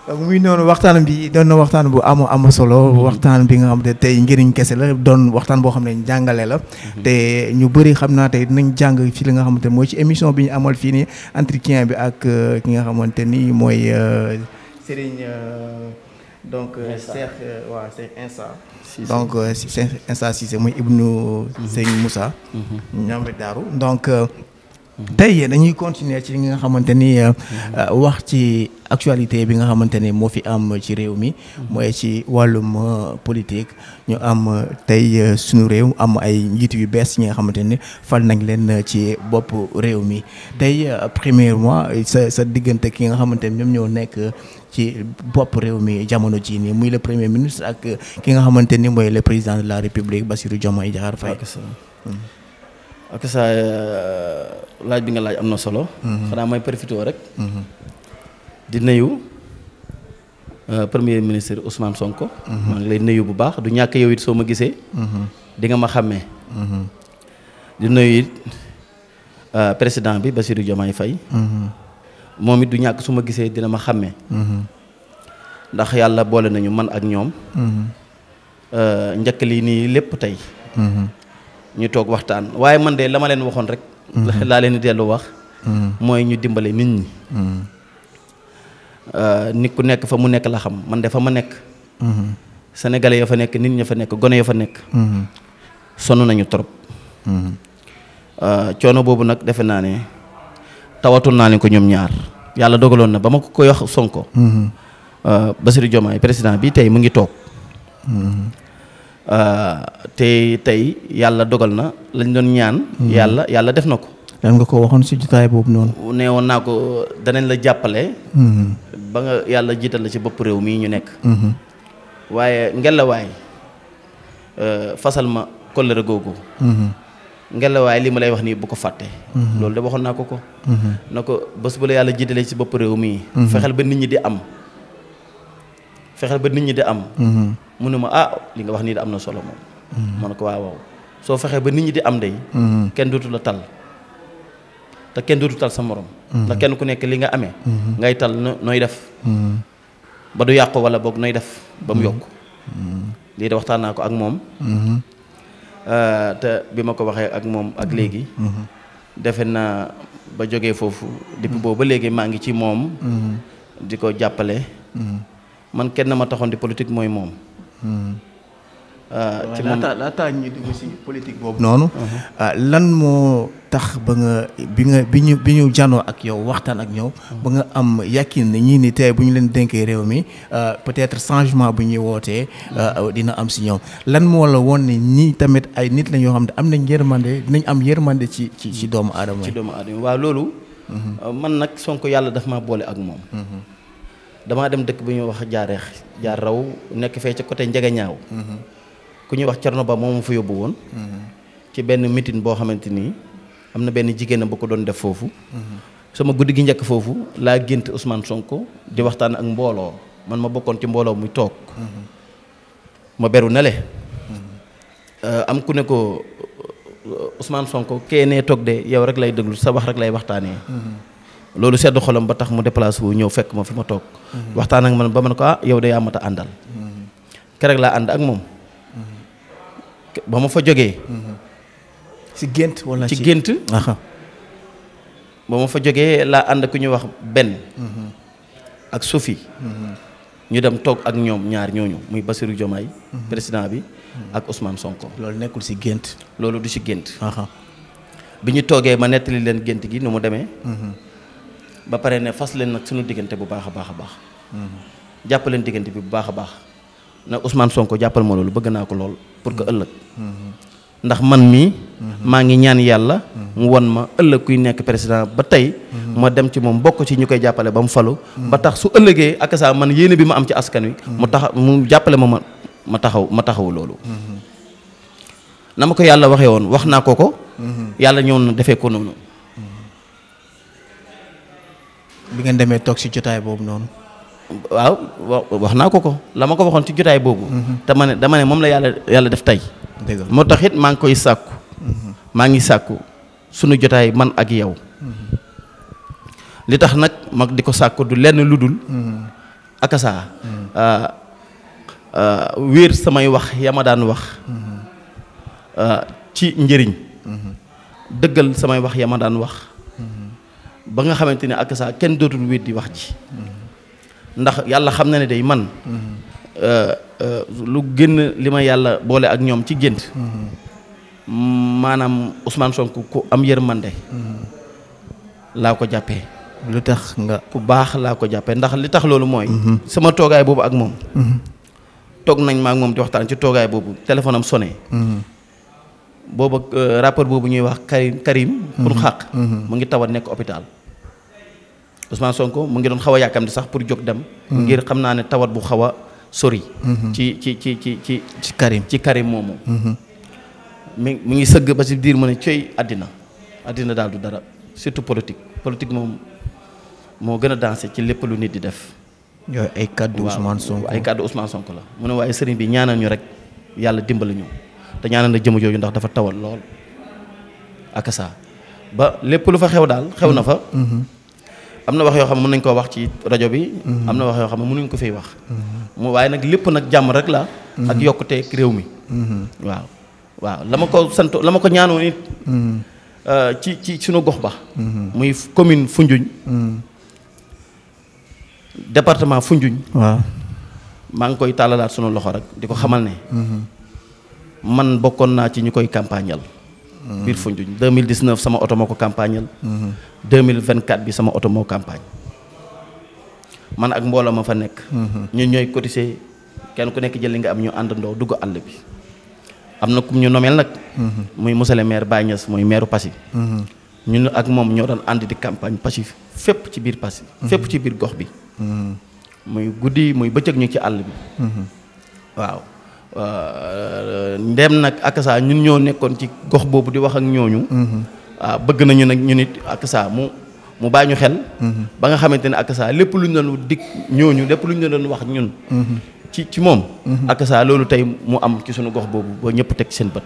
muy noonu waxtaan bi doon na waxtaan bu am solo waxtaan bi nga xam ne tey njëriñ kese la doon waxtaan boo xam ne jàngale la te ñu bëri xam naa tey dinañ jàng fi li nga xamante ne mooy ci émission bi ñu amal fii nii entretien bi ak ki nga xamante ni mooy Serigne donc Cheikh waaw Cheikh Insa donc Cheikh Insa Cissé muy ibnu Serigne Moussa ñambe daaru donc tey dañuy continuer ci li nga xamante ni wax ci actualité bi nga xamante ni moo fi am ci réew mi mooy ci wàllum politique ñu am tey suñu réew am ay njiit yu bees yi nga xamante ni fal nañ leen ci bopp réew mi tey premièrement sa diggante ki nga xamante ni ñoom ñoo nekk ci bopp réew mi jamono jii nii muy le premier ministre ak ki nga xamante ni mooy le président de la république Bassirou Diomaye Diakhar Faye. ak sa laaj bi nga laaj am na solo. xanaa may profité rek. di nuyu premier ministre Ousmane Sonko. maa ngi lay nuyu bu baax du ñàkk yow it soo ma gisee. di nga ma xàmmee. di nuyu it président bi Bassirou Diomaye Faye. moom it du ñàkk su ma gisee dina ma xàmmee. ndax yàlla boole nañu man ak ñoom. njëkk lii nii lépp tey. ñu toog waxtaan waaye man de la ma leen waxoon rek. laa leen di dellu wax. mooy ñu dimbale nit ñi. nit ku nekk fa mu nekk la xam man de fa ma nekk. sénégalais ya fa nekk nit ña fa nekk gone ya fa nekk. sonn nañu trop. coono boobu nag defe naa ne tawatul naa leen ko ñoom ñaar yàlla dogaloon na ba ma ko koy wax Sonko. Bassirou Diomaye président bi tey mu ngi toog. te tey yàlla dogal na lañ doon ñaan. yàlla def na ko. lan nga ko waxoon si jotaay boobu noonu. nee woon naa ko danañ la jàppale. ba nga yàlla jiital la ci bopp réew mii ñu nekk. waaye ngelawaay fasal ma kóllëre googu. ngelawaay li ma lay wax nii bu ko fàtte. loolu de waxoon naa ko ko. na ko bés bu la yàlla jiitalee ci bopp réew mii. fexeel ba nit ñi di am. mu ne ma li nga wax nii da am na solo moom. ma ne ko waaw soo fexee ba nit ñi di am day kenn dootu la tal te kenn dootu tal sa morom. ndax kenn ku nekk li nga amee. ngay tal nooy def. ba du yàqu wala boog nooy def ba mu yokk. lii de waxtaan naa ko ak moom. te bi ma ko waxee ak moom ak léegi. defe naa ba jógee foofu depuis boobu ba léegi maa ngi ci moom. di ko jàppale. man kenn ma taxoon di politique mooy moom. ci moom laataa ñu dugg si politique boobu noonu. lan moo tax ba nga bi ñu janoo ak yow waxtaan ak ñëw. ba nga am yàqin ne ñii ni tey bu ñu leen dénkee réew mi peut-être changement bu ñuy wootee dina am si ñoom lan moo la woon ne ñii tamit ay nit lañ yoo xam ne am nañ yërmande dinañ am yërmande ci doomu aadama yi. ci doomu aadama waaw loolu. man nag Sonko yàlla daf maa boole ak moom. damaa dem dëkk bu ñuy wax jaar raw nekk fee ca côté Njagañaaw. ku ñuy wax Cerno Ba moom ma fa yóbbu woon. ci benn meeting boo xamante ni am na benn jigéen bu ko doon def foofu. sama guddi gi njëkk foofu laa gént Ousmane Sonko di waxtaan ak mbooloo man ma bokkoon ci mbooloo muy toog. ma beru nele am ku ne ko Ousmane Sonko kee nee toog de yow rek lay déglu sa wax rek lay waxtaanee. loolu sedd xolam ba tax mu déplacé wu ñëw fekk ma fi ma toog. waxtaan ak man ba ma ne ko yow de yaa mat a àndal. keroog laa ànd ak moom. ba ma fa jógee. ci gént wala ci gént. ba ma fa jógee laa ànd ku ñuy wax benn. ak Sophie. ñu dem toog ak ñoom ñaar ñooñu muy Bassirou Diomaye président bi ak Ousmane Sonko. loolu nekkul ci gént. loolu du ci gént. bi ñu toogee ma nettali leen gént gi nu mu demee. ba pare ne fas leen nag suñu diggante bu baax a baax a baax. jàpp leen diggante bi bu baax a baax. nag Ousmane Sonko jàppal ma loolu bëgg naa ko lool pour que ëllëg. ndax man mii. maa ngi ñaan yàlla. mu won ma ëllëg kuy nekk président ba tey. ma dem ci moom bokk ci ñu koy jàppale ba mu falu. ba tax su ëllëgee ak saa man yéene bi ma am ci askan wi. mu jàppale ma taxawu loolu. na ma ko yàlla waxee woon wax naa ko. yàlla ñëw na defee ko noonu. bi ngeen demee toog ci jotaay boobu noonu. waaw wax naa ko la ma ko waxoon ci jotaay boobu. te dama ne moom la yàlla def tey. moo tax it maa ngi koy sàkku. maa ngi sàkku sunu jotaay man ak yow. li tax nag mag di ko sàkku du lenn lu dul. akasa wéer samay wax ya ma daan wax ci njëriñ dëggal samay wax ya ma daan wax ba nga xamante ne akasa kenn dootul wéet di wax ji ndax yàlla xam na ne day man lu génn li ma yàlla boole ak ñoom ci gént maanaam Ousmane Sonko ku am yërmande laa ko jàppee. lu tax nga. ku baax laa ko jàppee ndax li tax loolu mooy. sama toogaay boobu ak moom. toog nañ ma ak moom di waxtaan ci toogaay boobu téléphone am sonné. booba rapport boobu ñuy wax Karim. pour xàq. mu ngi tawat nekk hôpital. Ousmane Sonko mu ngi doon xaw a yàkkamti sax pour jóg dem. ngir xam naa ne tawat bu xaw a sori. ci Karim ci Karim moomu. mu ngi sëgg ba si biir mu ne cëy àddina daal du dara surtout politique moom moo gën a dansé ci lépp lu nit di def. yooyu ay kàddu Ousmane Sonko ay kàddu Ousmane Sonko la mu ne waaye sëriñ bi ñaanal ñu rek yàlla dimbali ñu te ñaanal na jëmm jooju ndax dafa tawal lool ak saa ba lépp lu fa xew daal xew na fa. am na wax yoo xam ne mën nañ koo wax ci rajo bi. am na wax yoo xam ne mënuñ ko fiy wax. mu waaye nag lépp nag jàmm rek la. ak yokkute réew mi. waaw la ma ko sant la ma ko ñaanoon it. ci sunu gox ba. muy commune Foundiougne. département Foundiougne. waaw maa ngi koy tàllalaat sunu loxo rek di ko xamal ne. man bokkoon naa ci ñu koy campagnal. biir Foundiougne 2019 sama oto moo ko campagnal. 2024 bi sama oto moo campagne. man ak mbooloo ma fa nekk. ñun ñooy cotiser kenn ku nekk jël li nga am ñu àndandoo dugg àll bi. am na ku ñu nomeel nag. muy monsieur le maire Baye Niass mooy maire Passy. ñun ak moom ñoo doon ànd di campagne Passy fépp ci biir Passy. fépp ci biir gox bi. muy guddi muy bëccëg ñu ci àll bi. waaw ndem nag ak saa ñun ñoo nekkoon ci gox boobu di wax ak ñooñu. waaw bëgg nañu nag ñu nit ak saa mu bàyyi ñu xel. ba nga xamante ne ak saa lépp lu ñu doon dig ñooñu lépp lu ñu doon wax ñun. ci moom. ak saa loolu tey mu am ci sunu gox boobu ba ñëpp teg seen bët.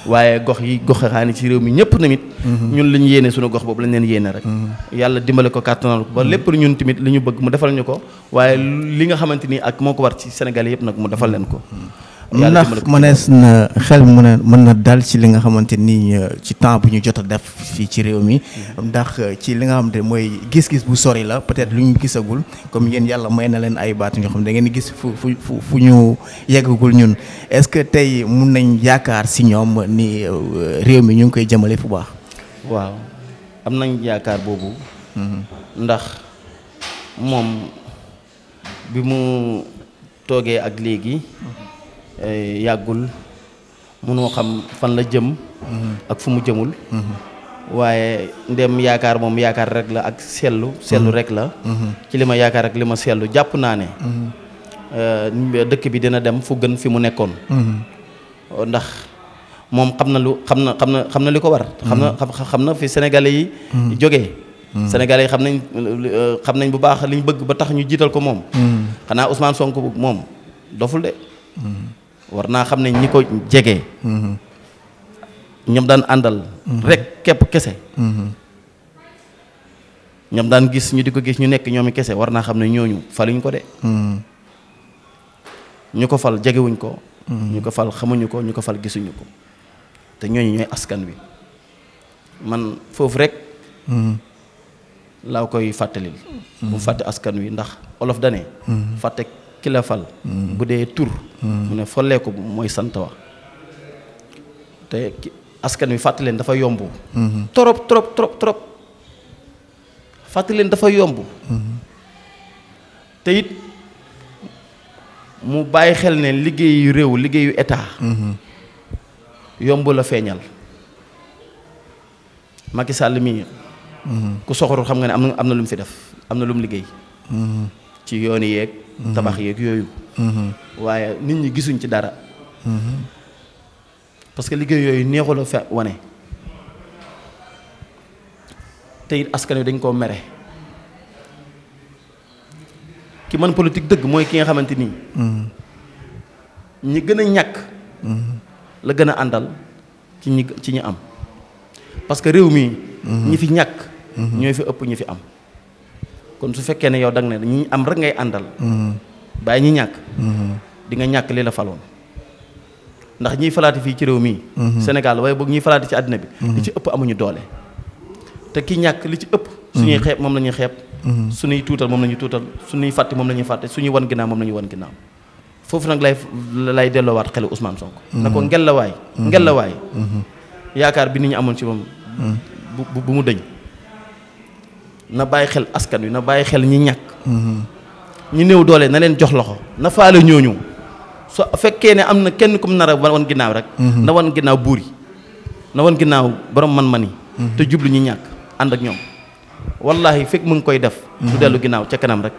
waaye gox yi goxaani ci réew mi ñëpp tamit. ñun la ñu yéene sunu gox boobu lañ leen yéene rek. yàlla dimbale ko kàttanal ko ba lépp lu ñun tamit li ñu bëgg mu defal ñu ko waaye li nga xamante ni ak moo ko war ci Sénégal yëpp nag mu defal leen ko. ndax mënees na xel mën na dal ci li nga xamante ni ci temps bu ñu jot a def fii ci réew mi ndax ci li nga xamante ne mooy gis-gis bu sori la peut-être lu ñu gisagul comme yéen yàlla may na leen ay baat ñoo xam ne da ngeen gis fu ñu yeggagul ñun est-ce que tey mun nañ yaakaar si ñoom ni réew mi ñu ngi koy jëmale fu baax. waaw am nañ yaakaar boobu. ndax moom bi mu toogee ak léegi. yàggul mënoo xam fan la jëm. ak fu mu jëmul. waaye ndem yaakaar moom yaakaar rek la ak seetlu rek la. ci li ma yaakaar ak li ma seetlu jàpp naa ne. dëkk bi dina dem fu gën fi mu nekkoon. ndax moom xam na li ko war. xam na fi sénégalais yi. jógee. sénégalais yi xam nañ bu baax liñ bëgg ba tax ñu jiital ko moom. xanaa Ousmane Sonko moom doful de. war naa xam ne ñi ko jege. ñoom daan àndal. rek képp kese. ñoom daan gis ñu di ko gis ñu nekk ñoomi kese war naa xam ne ñooñu faluñ ko de. ñu ko fal jegewuñ ko. ñu ko fal xamuñu ko ñu ko fal gisuñu ko te ñooñu ñooy askan wi man foofu rek. laa koy fàttalil. bu fàtte askan wi ndax olof dane fàtte ki la fal. bu dee tur. mu ne follee ko mooy sant wa te askan wi fàttali leen dafa yomb. trop fàttali leen dafa yomb. te it mu bàyyi xel ne liggéeyu réew liggéeyu état. yomb la feeñal. Macky Sall mii. ku soxorul xam nga ne am na lu mu fi def am na lu mu liggéey. ci yooni yeeg. tabax yeeg yooyu. waaye nit ñi gisuñ ci dara. parce que liggéey yooyu neexul a fe wane. te it askan wi dañ koo mere. ki man politique dëgg mooy ki nga xamante nii. ñi gën a ñàkk. la gën a àndal ci ñi am. parce que réew mi. ñi fi ñàkk. ñooy fi ëpp ñi fi am. kon su fekkee ne yow da nga ne ñi am rek ngay àndal bàyyi ñi ñàkk di nga ñàkk li la faloon ndax ñiy falaati fii ci réew mii Sénégal waaye boog ñiy falaati ci àddina bi li ci ëpp amuñu doole te ki ñàkk li ci ëpp suñuy xeeb moom la ñuy xeeb suñuy tuutal moom la ñuy tuutal suñuy fàtte moom la ñuy fàtte suñuy wan ginnaaw moom la ñuy wan ginnaaw foofu nag lay delloowaat xelu Ousmane Sonko na ko ngelawaay yaakaar bi nit ñi amoon ci moom bu mu dëñ na bàyyi xel askan wi na bàyyi xel ñi ñàkk ñi néew doole na leen jox loxo na faale ñooñu so fekkee ne am na kenn kum nar a wan ginnaaw rek na wan ginnaaw buur yi na wan ginnaaw borom man-man yi te jublu ñi ñàkk ànd ak ñoom wallahi fekk mu ngi koy def du dellu ginnaaw ca kanam rek